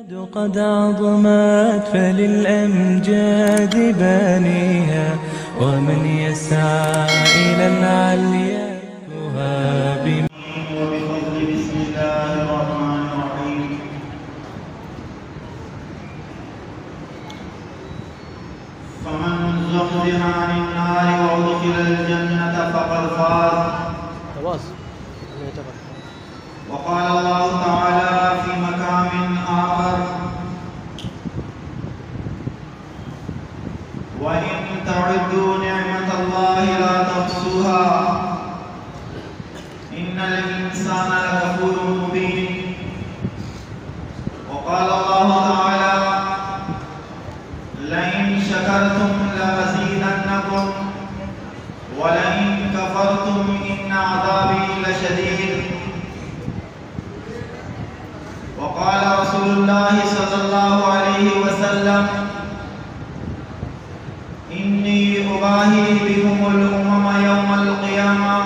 قد عظمت فللأمجاد بانيها، ومن يسعى إلى العليا يهاب. وبفضل بسم الله الرحمن الرحيم. فمن زحزح عن النار وأدخل الجنة فقد فاز. وقال الله تعالى في مقام آخر: وإن تعدوا نعمة الله لا تحصوها، إن الإنسان لكفور مبين. وقال الله تعالى: لئن شكرتم لأزيدنكم ولئن كفرتم إن عذابي لشديد. وقال رسول الله صلى الله عليه وسلم: إني أباهي بكم الأمم يوم القيامة.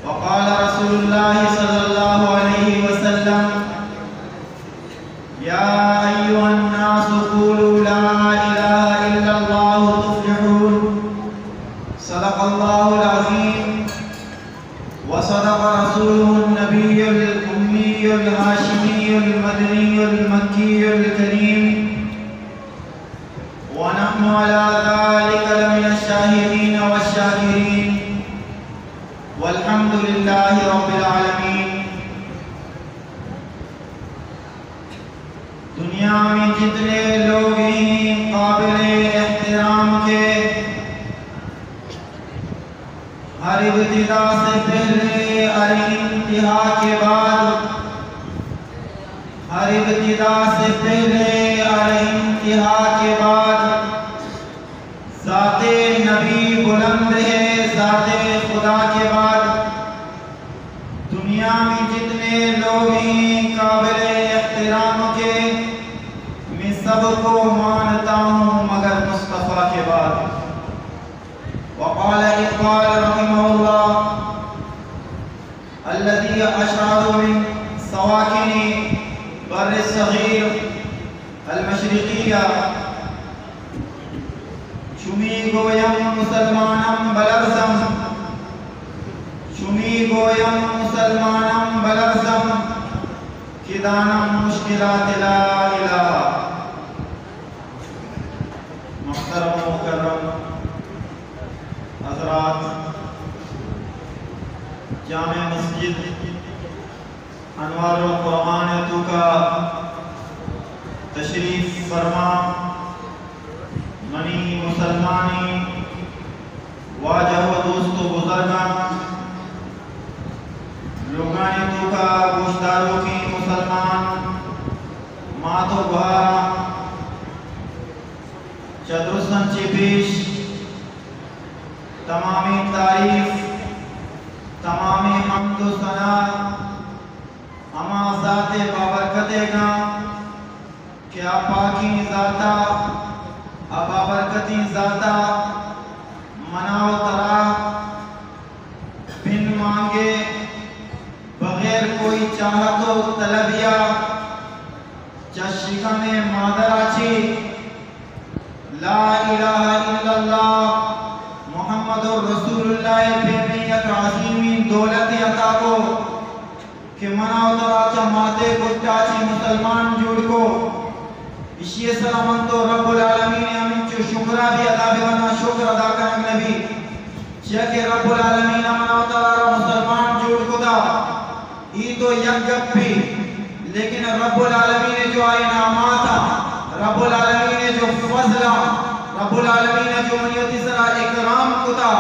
وقال رسول الله صلى الله عليه وسلم: يا أيها الناس قولوا لا إله إلا الله تفلحون. صدق الله العظيم وصدق رسوله النبي الأمي الهاشمي المدني المكي الكريم، ونحن على ذلك لمن الشاهدين والشاكرين، والحمد لله رب العالمين. دنیا میں جتنے لوگ ہیں قابل احترام کے، ہر ابتدا سے پہلے، ہر انتہا کے بعد، ہر ابتدا سے پہلے، ہر انتہا کے بعد، ذات نبی بلند ہے، ذات خدا کے بعد۔ دنیا میں جتنے لوگ ہیں قابل احترام کے، میں سب کو مانتا ہوں مگر مصطفیٰ کے بعد۔ وقال اقبال رحمہ اللہ، الذي أشعر من سواكن بر الصغير المشرقية، چمی گویم مسلمانم بلرزم، چمی گویم مسلمانم بلرزم، کہ دانم مشکلات لا الہ۔ محترم و مکرم حضرات، جامع مسجد انوار القرآن ءِ توکا تشریف فرما، منی مسلمانیں واجہ و دوست و بزرگاں، لوگانی توکا گوشداروکیں مسلمان مات و گوھاراں، چہ درستاں چہ پیش تمامیں تعریف، تمامیں حمد و ثنا ہما ذات بابرکت ءَ گاں کہ آ پاکیں ذات ءَ، آ بابرکتیں ذات ءَ منا و ترا بن مانگے، بغیر کوئی چاہت و طلبیا، چہ شکم مادر ءَ چی لا الہ الا اللہ محمد رسول اللہ ءِ پیمیں یک عظیمیں دولتے عطا کو کہ منا و ترا چہ مات ءِ گٹ ءَ چی مسلمان جوڑ کو۔ ایشی ءِ سرا من تو رب العالمین ءِ ہمینچو شکرا بھی ادا بہ کناں، شکر ادا کنگ نہ بی، چیا کہ رب العالمین ءَ منا و ترا را مسلمان جوڑ کتا۔ ای تو یک گپے، لیکن رب العالمین ءِ جو آ انعامات آں، رب العالمین ءِ جو فضل آں، رب العالمین ءَ جو منی وتی سرا اکرام کتا،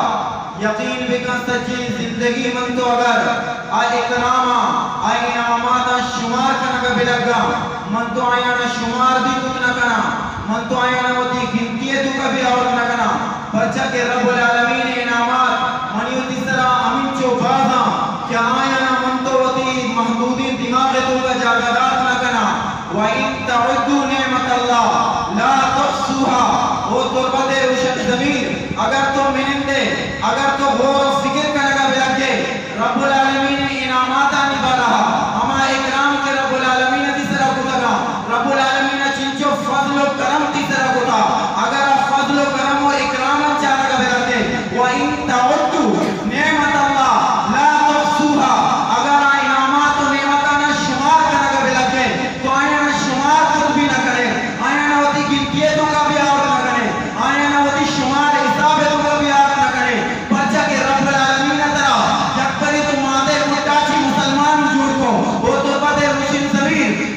یقین بکن سجیں زندگی من تو اگر آ اکراماں، آ انعاماتاں شمار کنگ ءَ بلگاں، من تو آیانا شمار بھی کت نہ کناں، من تو آیانا وتی گنتی ءِ توکا بھی آورت نہ کناں، پرچا کہ رب العالمین ءِ انعامات منی وتی سرا ہمینچو بازاں کہ آیانا من تو وتی محدودیں دماغ ءِ توکا جاگہ دات نہ کناں۔ وَإِن تَعُدُّوا نِعْمَتَ اللَّهِ لَا تُحْصُوهَا۔ او تربت ءِ روشن ضمیر، اگر تو منندے، اگر تو غور و فکر کنگا بلگے، رب العالمین ءِ انعاماتانی بارہا، ہما اکرام کہ رب العالمین ءَ تئی سرا کتگا،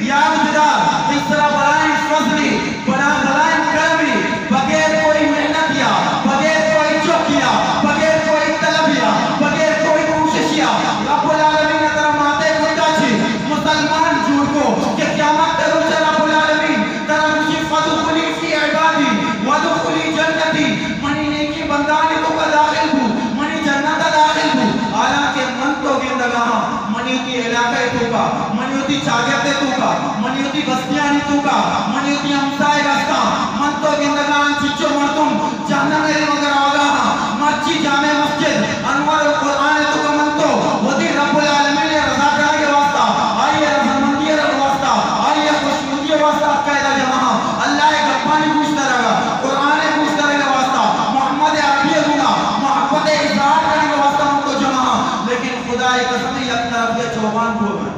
یاد بدار، تئی سرا بلائیں فضلے، بڑا بلائیں کرمے، بغیر کوئی محنتیا، بغیر کوئی چکیا، بغیر کوئی طلبیا، بغیر کوئی کوششیا، رب العالمین ترا ماتے کتا چی مسلمان جوڑ کو کہ قیامت کے روچ رب العالمین ترا گوشی فادخلی فی عبادی وادخلی جنتی، منی نیکی بندانی توکا داخل بو، منی جنتا داخل بو۔ حالانکہ من تو گندگا ہاں، منی وتی علاقہ توکا، منی وتی چاگرد توکا، منی وتی بستیانی توکا، منی وتی ہمسائگ ہستاں۔ من تو گندگا ہاں چچو مردم جہنم ء دیمگا روگا ہاں۔ مرچی جامع مسجد انوار القرآن توکا من تو وتی رب العالمین ء رضا کنگ ء واسطہ، آئی ء رضامندی ء واسطہ، آئی ء خوش ودی واسطہ عقیدہ جمع ہاں۔ اللہ ء گپانی گوش دارگا، قرآن ء گوش دارگا واسطہ، محمد عربی ء گونا محبت ء اظہار کنگ ء واسطہ من تو جمع ہاں۔ لیکن خدا ء قسم، یک طرف ء چوبان بوگا،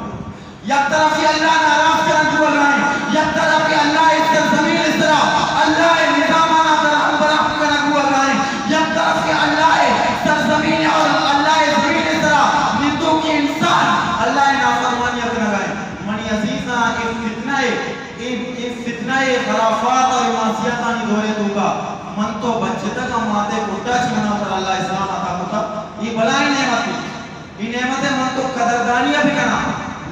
یک طرف ء اللہ ناراض کنگ بوگا ہیں، یک طرف ء اللہ ء سرزمین ء سرا اللہ ء نظامانا برہم برہم کنگ بوگا ہیں، یک طرف ء اللہ ء سرزمین اور اللہ ء زمین ء سرا نندوکیں انسان اللہ ء نافرمانی کنگا ہیں۔ منی عزیزاں، اے فتنہ ء، اے، اے فتنہ ء خرافات اور معصیتانی دور ء توکا من تو بچتگ، ہم ماتے کٹا چی منا پر اللہ اسلام عطا کتا، اے بلائیں نعمت ہے۔ اے نعمت ء من تو قدردانی ء بکناں۔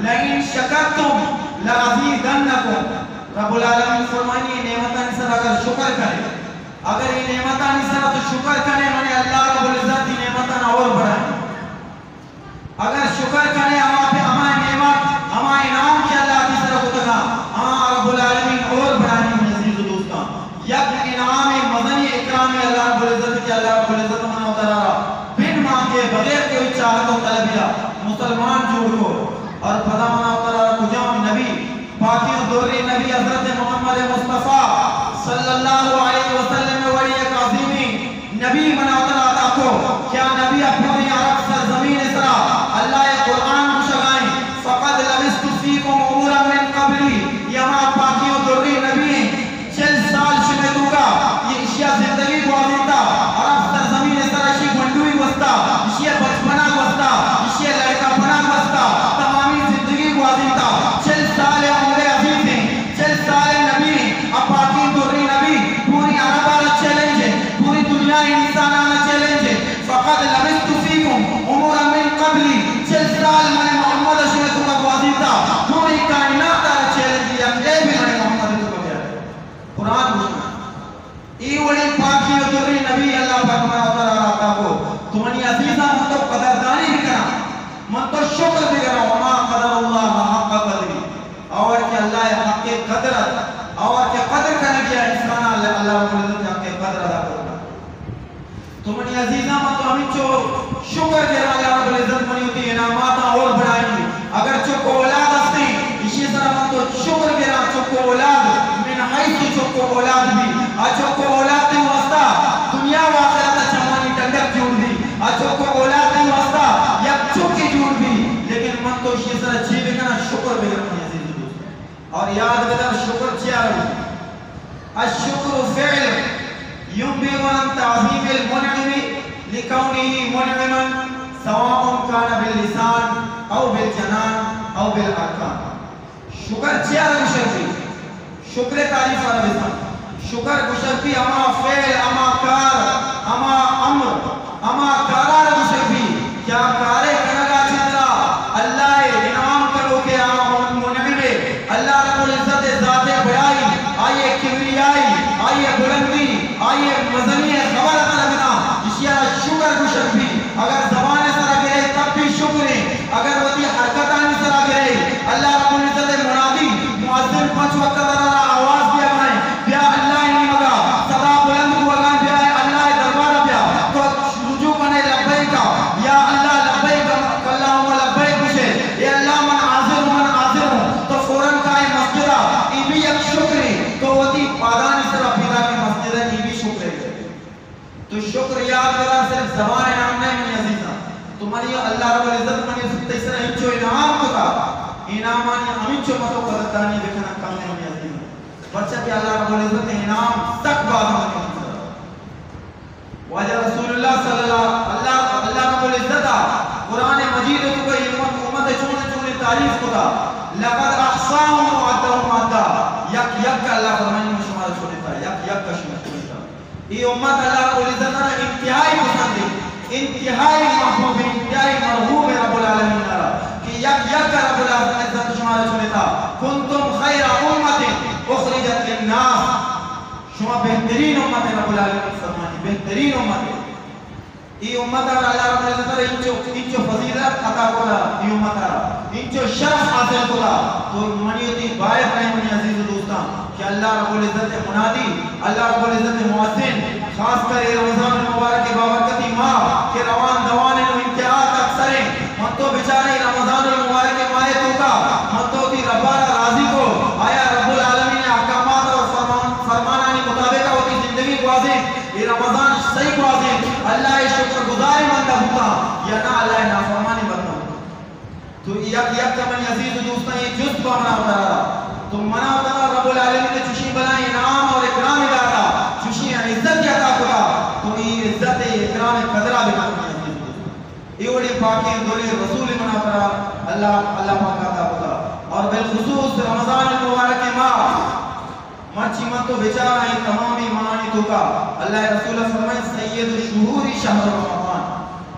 لئن شکرتم لازیدنکم۔ رب العالمین فرمانی، اے نعمتانی سر اگر شکر کرے، اگر اے نعمتانی سر تو شکر کرے، منی اللہ رب العزت اے نعمتان اور بڑھائیں۔ اگر شکر کنے ہما پہ ہما نعمت، ہما انعام کہ اللہ تئی سر کتگا، ہما رب العالمین اور بڑھانی۔ عزیز و دوستاں، یک انعام مزنی اکرام اللہ رب العزت کہ اللہ رب العزت منا و ترا بن مانگے بغیر کوئی چاہت و طلبیا مسلمان جوڑ کو۔ اور پدا منا و ترا کجام نبی، پاکی و دوری نبی حضرت محمد مصطفی صلی اللہ علیہ وسلم وڑی یک عظیمی نبی منا ترا عطا کو، کیا نبی ء پوری عرب سرزمین ء سرا اللہ ء قرآن گوشگائیں، فقد لبثت فیکم عمرا من قبلی، یہ ہما پاکی و دری نبی ہیں، چل سال شمے توکا، یہ اشیا زندگی گوازینتا، عرب سرزمین ء سرا اشی گونڈوی گوستا، اشی بچپنا گوستا، اشی لڑکا پنا گوستا، تمامی زندگی گوازینتا، چل سال عمر عزیز ہیں۔ چل سال نبی، ا پاکیں دری نبی، پوری عرب ء را چیلنج ہے، پوری دنیا ء انساناں را چیلنج ہے۔ فقد لبثت فیکم عمرا من قبلی، چل سال من محمد ء شمے توکا گوازینتا، پوری کائنات ء را چیلنج ہے، یک عیبے من محمد ء توکا بیار۔ قرآن گوشنا۔ اے وڑیں پاکیں و دریں نبی اللہ پاک منا و ترا را عطا کو۔ تو منی عزیزاں، من تو قدردانی بکناں، من تو شکر بکناں، وما قدر اللہ حق قدری۔ اور کہ اللہ حق قدر ات، اور کہ قدر کنگی انسان اللہ، اللہ رب العزت حق قدر ادا کرنا۔ تو منی عزیزاں، من تو ہمینچو شکر گراں، اللہ رب العزت منی وتی انعاماتاں اور بڑھائینی۔ اگر چک و اولاد ہستیں، ایشی سرا من تو شکر گراں، چک و اولاد من حیث چک و اولاد بھی۔ آ چک و اولاد تئی واسطہ دنیا و آخرت ء چمانی ٹنڈک جوڑ بھی۔ آ چک و اولاد تئی واسطہ یک چکے جوڑ بھی۔ لیکن من تو ایشی سرا چی بکناں؟ شکر بگراں منی عزیز و دوست۔ اور یاد بدار، شکر چیا رو؟ الشکر فعل ينبئ عن تعظيم المنعم لكونه منعما، سواء كان باللسان أو بالجنان أو بالأركان۔ شکر چیا رو گوشگ بی؟ شکر تعریف والا بزن۔ شکر گوشگ بی ہما فعل، ہما کار، ہما امر، ہما کارا را گوشگ بی کہ آ کارے کنگا چہ ترا اللہ ء انعام کنوکے، آ من-، منعم ء، اللہ رب العزت ء ذات ء بڑائی، آئی ء کبریائی، آئی ء بلندی، آئی ء مزنی ء خبر ء ترا بداں، ایشی ء را شکر گوشگ بی۔ اگر زبان ء سرا گرے تب بھی شکر ایں، اگر وتی حرکتانی سرا گرے، اللہ رب العزت ء منادی، مؤذن پنچ وقت ء را آواز دیگا ایں، بیا اللہ ء نیمگا، صدا بلند بوگا ایں، بیا اللہ ء دربار ء بیا، تو رجوع کنے لبیک، یا اللہ لبیک، اللہم لبیک گوشے، اے اللہ من حاضر ہوں، من حاضر ہوں، تو فوراً کائے مسجد ء، اے بھی یک شکرے، تو وتی پادانی سرا پیداکے مسجد ء، اے بھی شکرے۔ تو شکر یاد بدار، صرف زبان ء نام نہ منی عزیزاں، تو منی اللہ رب العزت منی تئی سرا انچو انعام کتا، انعامانی ہمینچو متو قدردانی بکناں کم نہ منی عزیزاں، پرچا کہ اللہ رب العزت انعام سک باز منی عزیزاں۔ واجہ رسول اللہ صلی اللہ، اللہ، اللہ رب العزت ء قرآن مجید ء توکا اے امت، امت ء چون چون تعریف کتا۔ لقد احصاهم وعدهم عدا۔ یک یک اللہ فرمانی من شمارا چنتا، یک یک شمارا چنتا۔ ای امت اللہ رب العزت را انتہائی پسند ہے، انتہائی محبوب ہے، انتہائی مرغوب ہے رب العالمین را، کہ یک یک رب العزت شمارا چنتا۔ کنتم خیر امت اخرجت للناس۔ شما بہترین امت ہے، رب العالمین فرمانی بہترین امت ہے۔ ای امت را اللہ رب العزت را انچو، انچو فضیلت عطا کتا، ای امت را انچو شرف حاصل کتا۔ تو منی وتی باید نہیں منی عزیز و دوستاں کہ اللہ رب العزت منادی، اللہ رب العزت مؤذن، خاص کر اے رمضان المبارک بابرکتی ماہ کہ روان دوان و انتہا اکثر ہیں، من تو بچاریں رمضان المبارک ماہ توکا من تو وتی ربا را راضی کو، آیا رب العالمین احکامات اور فرمان، فرمانانی مطابق وتی زندگی گوازیں؟ اے رمضان صحیح گوازیں، اللہ ء شکر گزاریں بندہ بوتاں یا نہ اللہ ء نافرمانیں بندہ بوتاں؟ تو یک یک منی عزیز و دوستاں، اے جست با منا وتارا، تو منا وتارا رب العالمین ء چوشیں بلائیں انعام اور اکرام داتا، چوشیں عزت عطا کتا، تو اے عزت ء اکرام ء قدرا بکن منی عزیز و دوستاں۔ اے وڑیں پاکیں دریں رسول منا وتارا اللہ، اللہ پاک عطا کتا، اور بالخصوص رمضان المبارک ماہ مرچی من تو بچار آئیں تمامی ماہانی توکا اللہ ء رسول ء فرمائے، سید الشہور شہر رمضان،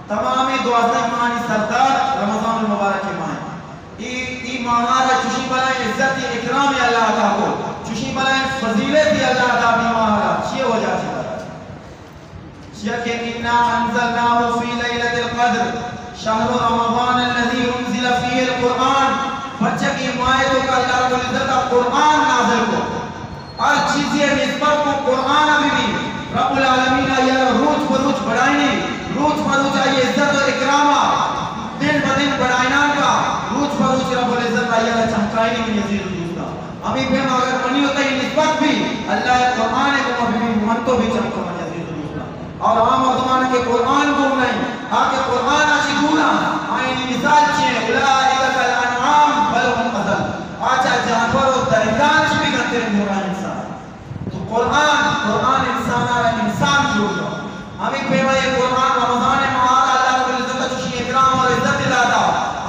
تمامی دوازدہ ماہانی سردار رمضان المبارک ماہ۔ ای، ای ماہارا چوشی بلائیں عزت اکرام اللہ عطا کو، چوشی بلائیں فضیلت اللہ عطا بی ماہارا، چیئے وجہ چی؟ چیا کہ انا انزلناہ فی لیلۃ القدر، شہر رمضان الذی انزل فیہ القرآن، پرچہ کہ ماہ توکا اللہ رب العزت قرآن نازل کو۔ ہر چیزی نسبت کو قرآن بھی، بھی رب العالمین آئی را روچ بہ روچ بڑائینی، روچ بہ روچ آئی عزت و اکراما دن بہ دن بڑائینان کا، روچ بہ روچ رب العزت آئی را چمکائینی۔ من عزیز و دوستاں، ہمیں پیم اگر منی و تئی نسبت بھی اللہ قرآن کو بھی، من تو بھی چمکا من عزیز و دوستاں۔ اور عام مردمان کے قرآن گون نہیں، آ کہ قرآن آ چی گونا، آئینی مثال چی ہے؟ اولئک کالانعام بل هم اضل۔ آ چا جانور و درندان چی بھی گنتر گونا انسان۔ تو قرآن، قرآن انسان را انسان جوڑ کن۔ ہمیں پیما یہ قرآن رمضان ماہ را اللہ رب العزت چوشی اکرام اور عزت داتا۔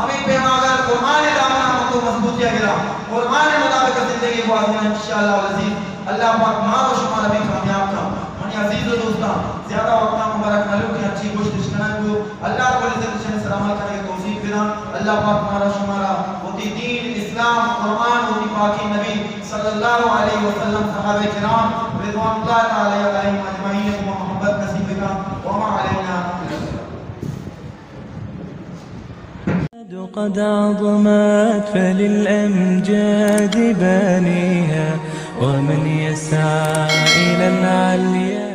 ہمیں پیما اگر قرآن دامنا من تو مضبوطی گرا، قرآن مطابق زندگی گوازنا انشاءاللہ العزیز۔ اللہ پاک مارا شمارا بھی کامیاب کن۔ منی عزیز و دوستاں، زیادہ وقتا مبارک نہ لوٹی، ہرچی گوشت اشکنان کو، اللہ رب العزت چنے سر عمل کرنے توفیق بدان۔ اللہ پاک مارا شمارا وتی دین اسلام، قرآن، وتی پاکی نبی صلی اللہ علیہ وسلم، صحابہ کرام رضوان اللہ تعالی علیہم اجمعین کو محبت نصیب بکن۔ وما علینا۔ قد عظمت فللأمجاد بانيها، ومن يسعى إلى العليا